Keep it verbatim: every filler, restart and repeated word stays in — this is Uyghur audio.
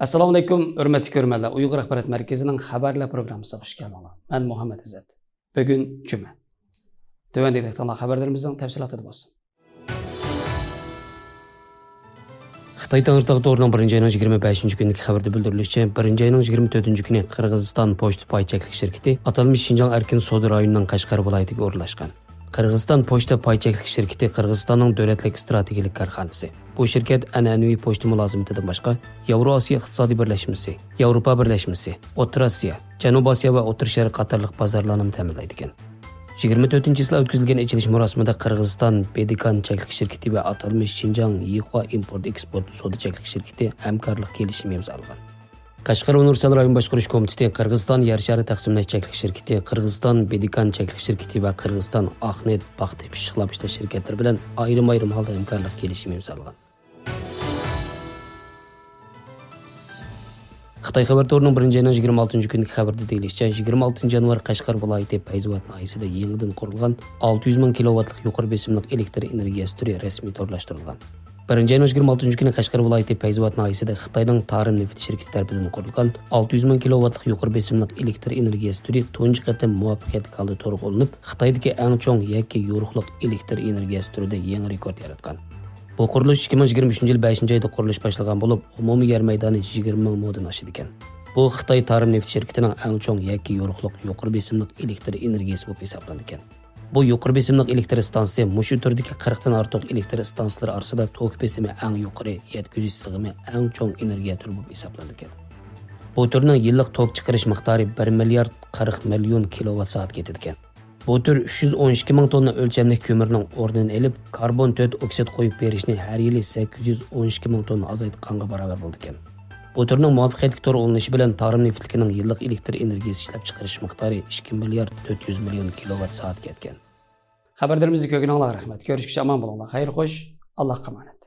ئەسسالامۇئەلەيكۇم، ھۆرمەتلىك كۆرۈرمەنلەر. ئۇيغۇر ئاخبارات مەركىزىنىڭ خەۋەرلەر پروگراممىسىغا خۇش كەلدىڭلار. مەن مۇھەممەت ئىززەت. بۈگۈن جۈمە. تۆۋەندىكى دىققىتىڭلار خەۋەرلىرىمىزنىڭ تەپسىلاتىدا بولسۇن. خىتاي تەڭرىتاغ تورىنىڭ بىرىنچى ئاينىڭ يىگىرمە بەشىنچى كۈنىدىكى خەۋىرىدە بىلدۈرۈلۈشىچە، بىرىنچى ئاينىڭ يىگىرمە تۆتىنچى كۈنى قىرغىزىستان پوچتا پاي چەكلىك شىركىتى ئاتالمىش شىنجاڭ ئەركىن سودا رايونىنىڭ قەشقەر ۋىلايىتىگە ئورۇنلاشقان. قىرغىزىستان پوچتا پاي چەكلىك شىركىتى قىرغىزىستاننىڭ دۆلەتلىك ئىستراتېگىيەلىك كارخانىسى. بۇ شىركەت ئەنئەنىۋى پوچتا مۇلازىمىتىدىن باشقا، ياۋرو ئاسىيا ئىقتىسادىي بىرلەشمىسى، ياۋروپا بىرلەشمىسى، ئوتتۇرا ئاسىيا، جەنۇبىي ئاسىيا ۋە ئوتتۇرا شەرق قاتارلىق بازارلارنىمۇ تەمىنلەيدىكەن. يىگىرمە تۆتىنچى يىلى ئۆتكۈزۈلگەن ئېچىلىش مۇراسىمىدا قىرغىزىستان بېدىكان چەكلىك شىركىتى ۋە ئاتالمىش شىنجاڭ يىخۇا ئىمپورت ئېكسپورت سودا چەكلىك شىركىتى ھەمكارلىق كېلىشىمى ئىمزالىغان. قەشقەر ئۇنىۋېرسال رايون باشقۇرۇش كومىتېتى قىرغىزىستان يەر شارى تەقسىملەش چەكلىك شىركىتى، قىرغىزىستان بېدىكان چەكلىك شىركىتى ۋە قىرغىزىستان ئاقنېفىت پاختا پىششىقلاپ ئىشلەش شىركەتلىرى بىلەن ئايرىم-ئايرىم ھالدا ھەمكارلىق كېلىشىمى ئىمزالىغان. خىتاي خەۋەر تورىنىڭ بىرىنچى ئاينىڭ يىگىرمە ئالتىنچى كۈنىدىكى خەۋىرىدە دېيىلىشىچە، يىگىرمە ئالتىنچى يانۋار قەشقەر ۋىلايىتى پەيزاۋات ناھىيەسىدە يېڭىدىن قۇرۇلغان ئالتە يۈز مىڭ كىلوۋاتلىق يۇقىرى بېسىملىق ئېلېكتر ئېنېرگىيەسى تۈرى رەسمىي تورلاشتۇرۇلغان. بىرىنچى ئاينىڭ يىگىرمە ئالتىنچى كۈنى قەشقەر ۋىلايىتى پەيزاۋات ناھىيەسىدە خىتاينىڭ تارىم نېفىت شىركىتى تەرىپىدىن قۇرۇلغان ئالتە يۈز مىڭ كىلوۋاتلىق يۇقىرى بېسىملىق ئېلېكتر ئېنېرگىيەسى تۈرى تۇنجى قېتىم مۇۋەپپەقىيەتلىك ھالدا تورغا ئۇلىنىپ، خىتايدىكى ئەڭ چوڭ يەككە يورۇقلۇق ئېلېكتر ئېنېرگىيەسى تۈرىدە يېڭى رېكورت ياراتقان. بۇ قۇرۇلۇش ئىككى مىڭ يىگىرمە ئۈچىنچى يىل بەشىنچى ئايدا قۇرۇلۇش باشلىغان بولۇپ، ئومۇمىي يەر مەيدانى يىگىرمە مىڭ مودىن ئاشىدىكەن. بۇ خىتاي تارىم نېفىت شىركىتىنىڭ ئەڭ چوڭ يەككە يورۇقلۇق يۇقىرى بېسىملىق ئېلېكتر ئېنېرگىيەسى بولۇپ ھېسابلىنىدىكەن. بۇ يۇقىرى بېسىملىق ئېلېكتر ئىستانسىسى مۇشۇ تۈردىكى قىرىقتىن ئارتۇق ئېلېكتر ئىستانسىلىرى ئارىسىدا توك بېسىمى ئەڭ يۇقىرى، يەتكۈزۈش سىغىمى ئەڭ چوڭ ئېنېرگىيە تۈرى بولۇپ ھېسابلىنىدىكەن. بۇ تۈرنىڭ يىللىق توك چىقىرىش مىقدارى بىر مىليارد قىرىق مىليون كىلوۋات سائەتكە يېتىدىكەن. بۇ تۈر ئۈچ يۈز ئون ئىككى مىڭ توننا ئۆلچەملىك كۆمۈرنىڭ ئورنىنى ئېلىپ، كاربون تۆت ئوكسىد قويۇپ بېرىشنى ھەر يىلى سەككىز يۈز ئون ئىككى مىڭ توننا ئازايتقانغا باراۋەر بولىدىكەن. بۇ تۈرنىڭ مۇۋەپپەقىيەتلىك تورغا ئۇلىنىشى بىلەن تارىم نېفىتلىكىنىڭ يىللىق ئېلېكتر ئېنېرگىيەسى ئىشلەپچىقىرىش مىقدارى ئىككى مىليارد تۆت يۈز مىليون كىلوۋات سائەتكە يەتكەن. خەۋەرلىرىمىزنى كۆرگىنىڭلارغا رەھمەت. كۆرۈشكىچە ئامان بولۇڭلار. خەير خوش. ئاللاھقا ئامانەت.